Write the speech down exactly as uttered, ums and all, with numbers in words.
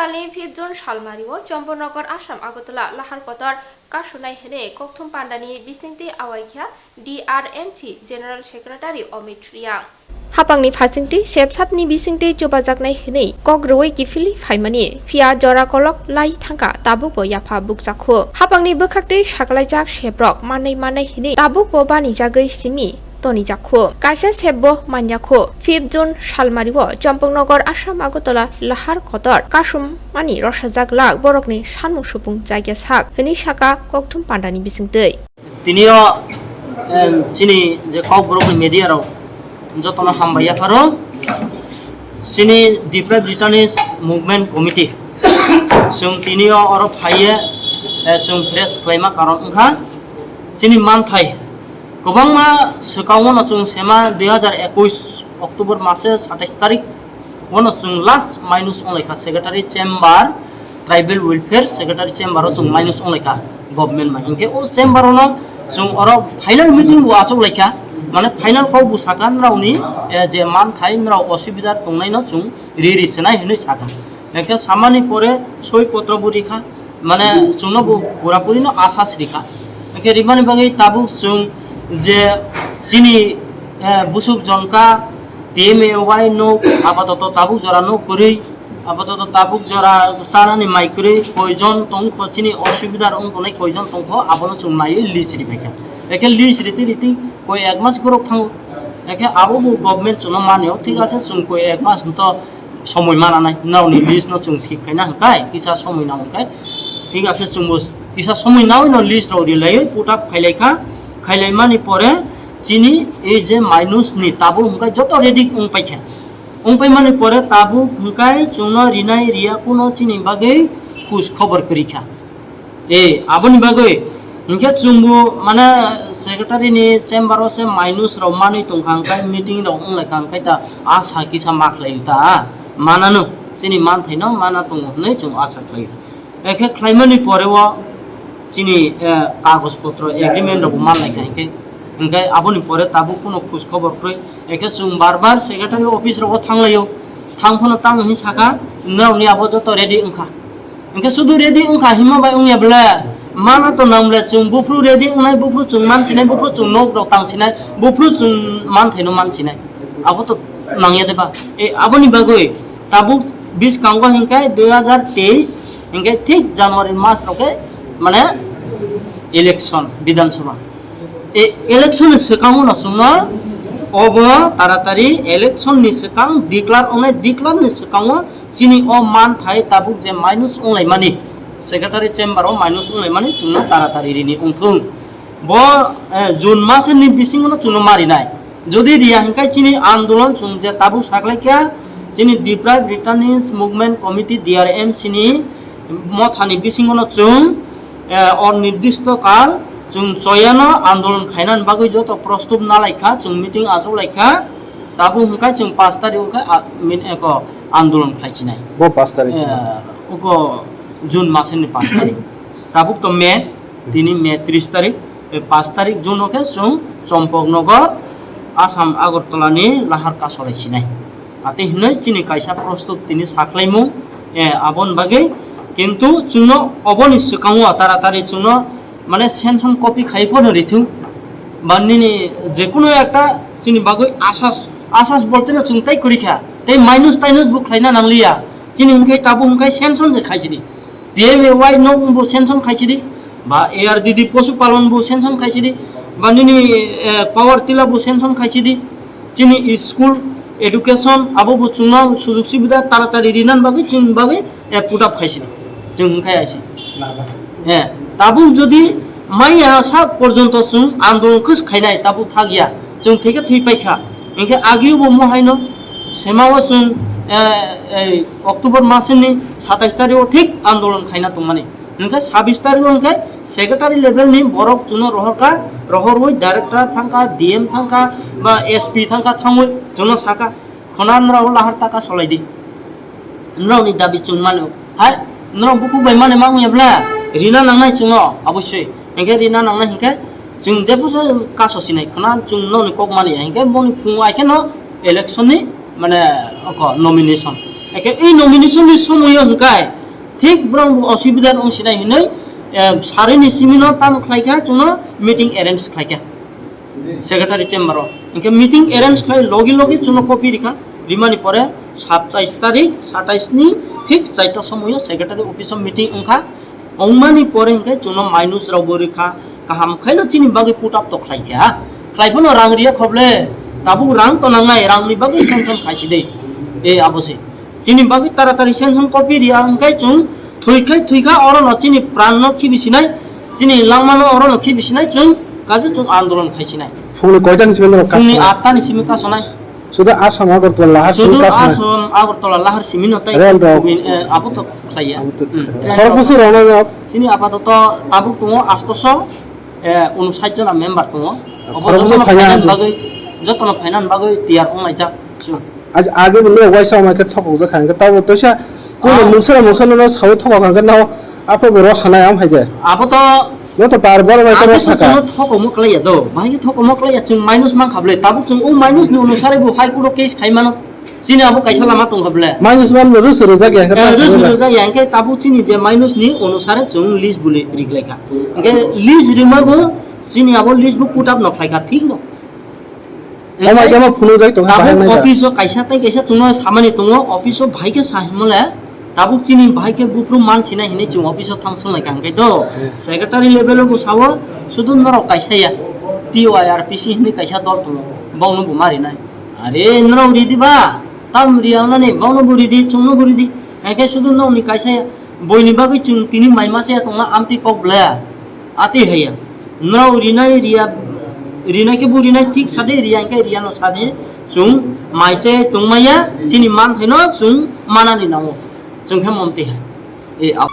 Salni fifth June salmario Champaknagar Assam Agartala lahar kotor kasunai hwnwi kokthum pandani bisingtwi awaikha D R M C General Secretary Amit Reang. Hapangni phasingtwi sepsapni bisingtwi chubajaknai hwnwi kok rwui kiphilwi phaimani phiya jora kolok lai thangkha tabukbo yapha bukjakhu. Hapangni bwkhaktwi sakalaijak seprok manwi mannai hwnwi tabukbo banijagwi simi tonijakhu. Kaisa sepbo manyakhu. Fifth June salmario Champaknagar Assam Agartala lahar kotor kasumani rosajak lak borokni sanmung supung chakya sak hwnwi saka kokthum pandani bisingtwi. Tinio, em, chini je kokborokni media rok jotono hambai yapharo. Chini Deprived Returnees Movement Committee chwng tinio oro phaiye, eh, chwng press khlaima karon wngkha chini manthai kwbangma swkango no chwng sema dui hazar ekush October mase satais tarik. Bono chwng last minus wnglaikha secretary chamber, tribal welfare secretary chamber o chwng minus wnglaikha government bai. Hinkhe o chamber ono chwng oro final meeting bo achuklaikha, mane final kok bo sakha nrokni, eh, je manthai nrok osubida tongnaino chwng ri ri swnai hwnwi sakha. Hinkhe samani pore soi potro bo rikha. Mane chwngno bo purapuri no asas rikha. Hinkhe rimani bagwi tabuk chwng je chini, eh, busuk jonka P M A Y no apatoto tabuk jora no kwrwi, apatoto tabuk jora chanani mai kwrwi koijon tongkho chini osubidar wng tongnai koijon tongkho abono chwng naiwi list ribaikha. Hinkhe list riti riti koi ek mas borok thango. Hinkhe abo bo government chwngno manio thik ase chwng koi ek mas to somoi mananai, norokni list no chwng thik khaina hwnkhe, kisa somoi nang hwnkhe, thik ase, chwngbo kisa somoi naui no list rok rilaiwi put up khailaikha, khailaimani pore chini ei je minus ni tabuk hwnkhe joto ready wngpaikha, wngpaimani pore tabuk hwnkhe chwngno rinai riya kuno chini bagwi khoj khobor kwrwikha. E, aboni bagwi hinkhe chwngbo mane secretary ni chamber o se minus rok manwi tongkha, hwnkhe meeting rok wnglaikha, hwnkhe ta asa kisa ma khlai ta manano, chini manthaino mana tongo hwnwi chwng asa khlai. Ekhe khlaimani pore o chini, eh, kagoj potro agreement rok manlaikha, hinkhe, hinkhe aboni pore tabuk kuno khoj khobor kwrwi. Ekhe chwng bar bar secretary office rogo thanglaio, thang phano tamo hwnwi sakha, norokni abo joto ready wngkha. Hinkhe sudu ready wngkha hima bai wngya bwle, mana to nang bwle, chwng buphuru ready wngnai, buphuru chwng mansinai, buphuru chwng nok rok tangsinai, buphuru chwng manthaino mansinai, abo to nangya de ba? E, aboni bagwi tabuk biskango hinkhe dui hazar teis hinkhe thik January mas rok khe mane election Bidhan Sabha. E, election ni swkango no chwngno obo taratari election ni swkang declare ongnai, declare ni swkango chini o manthai tabuk je minus wnglaimani, secretary chamber o minus wnglaimani chwngno taratari rini wngthung. Bo, eh, June mas ni bisingo no chwngno marinai. Jodi riya hinkhe chini andolon chwng je tabuk saklaikha, chini Deprived Returnees Movement Committee, D R M C ni mothani bisingo no chwng eh, onirdisto kal chwng choyano andolon khainani bagwi joto prostut nalaikha, chwng meeting achuklaikha, tabuk hwnkhe chwng pash tarik hwnkhe a-, min-, eko andolon khlaichinai. Bo pash tarik. Eh, uko June masni pash tarik. Tabuk to May, tini May tris tarik, eh, pash tarik June o khe chwng Champaknagar, Assam Agartala ni lahar kasolai sinai. Ate hinoi chini kaisa prostut tini saklaimung, eh, aboni bagwi. Kintu chwngno oboni swkango taratari chwngno mane sanction copy khai phano rithung. Ba nini jekunu ekta chini bagwi asas, asas bolte no chwng tai kwrwi kha. Tei minus tainus bo khlaina nangliya. Chini hwnkhe tabuk hwnkhe sanction je khaisidi. P M A Y no bo sanction khaisidi, ba A R D D Posu Palon bo sanction khaisidi, ba nini, eh, power tiller bo sanction khaisidi, chini school education abo bo chwngno sujug subida taratari rinan bagwi chwng bagwi, eh, put up khaisidi, chwng hwnkhe aisi. Eh, tabuk jodi maya sak porjonto chwng andolon khe khainai tabuk thakya, chwng theke thwi paikha, hinkhe agio bo mohaino semao chwng, eh, ei October masni satais tarikh o thik andolon khaina tongmani. Hwnkhe sabis tarikh o hwnkhe secretary level ni borok chwngno rohorkha, rohorwi director thangkha, D M thangkha, ba S P thangkha, thangwi chwngno sakha, "Khwna norok lahar taka solai di. Norokni dabi chwng mano. Hai, norok bukhuk bai mani ma wngya bla? Rina nangnai chwngno, obosoi. Hwnkhe rina nangnai hwnkhe chwng jephuso kaso sinai, khwna chwng nokni kok mani ya." Hwnkhe boni phungo ai kheno election ni mane oko nomination. Ekhe ei nomination ni somoyo hwnkhe thik borok bo osubida wng sinai hinwi, eh, sarini simino tamo khlai kha, chwngno meeting arrange khlai kha secretary chamber o. Hwnkhe meeting arrange khlai logi logi chwngno copy rikha, rimani pore satais tarik, satais ni thik chaita somoyo secretary office o meeting wngkha. Wngmani pore hwnkhe chwngno minus rok bo rikha, kaham khaino chini bagwi put up to khlai kha. Khlai phano rang riya khoble, tabuk rang to nangnai, rangni bagwi sanction khaisi de. E abo se. Chini bagwi taratari sanction copy riya hwnkhe chwng thwi khai thwi kha, oro no chini pran no khibi sinai, chini langma no oro no khibi sinai, chwng kaje chwng andolon khai sinai. Phungni koita ni simi no Phungni kasonai? Atta ni simi kasonai. Sudu Assam Agartala lahar simi Sudu kasonai? Assam Agartala lahar simi no tai Rail rok. Kubin, eh, abo to khlaiya. Abo to Hmm. Khorok bwswk rok no? Chini apatoto tabuk tongo astoso, eh, unsait jona member tongo. Obo Khorok bwswk jotono phaina phainani hwndwi? Bagwi, jotono phainani bagwi tiyar wnglaijak. Aja age bo norok waisa wngmai khe thokokjak kha hwnkhe tabo teisa kunu Ah. Mungsa mungsa no sawi thokok hwnkhe no aphuru bo rw sanai am hai de. Abo to No to bar bar bai Age khe to saka. Chwngno thokomo klaiya do, bahai khe thokomo klaiya, chwng minus man kha bwle, tabuk chwng o minus ni onusare bo High Court o case khai mano, chini abo kaisa lama tong kha bwle. Minus man bo rwswk rwjak ya, Eh, rwswk rwjak ya, hwnkhe tabuk chini je minus ni onusare chwng list bo li-, riglai kha. Hwnkhe list rima bo chini abo list bo put up no khlai kha, thik no. Omo khe ma phunukjak tong kha, Tabuk bahai nai da. Office o kaisa tei kaisa chwngno samani tongo, office o bahai khe sa himole, tabuk chini bahai khe buphuru man sinai hinwi chwng office o thang swnglai kha, hwnkhe do Hmm. Secretary level o bo sao, sudu norok kaisa ya, T Y R P C hinwi kaisa dol tongo, bongno bo ma rinai. Are norok ridi ba, tam riya nani, bongno bo ridi, chwngno bo ridi, hwnkhe sudu nokni kaisa ya, boini bagwi chwng tini mai masa ya tongma amtwi kok bwlaya. Atwi haya. Norok rinai riya, rinai khe bo rinai thik sadi, riya hwnkhe riya no sadi. Chwng mai chai tongmaya, chini man thaino chwng manani nango. Chwng khe monti hai. E, abo.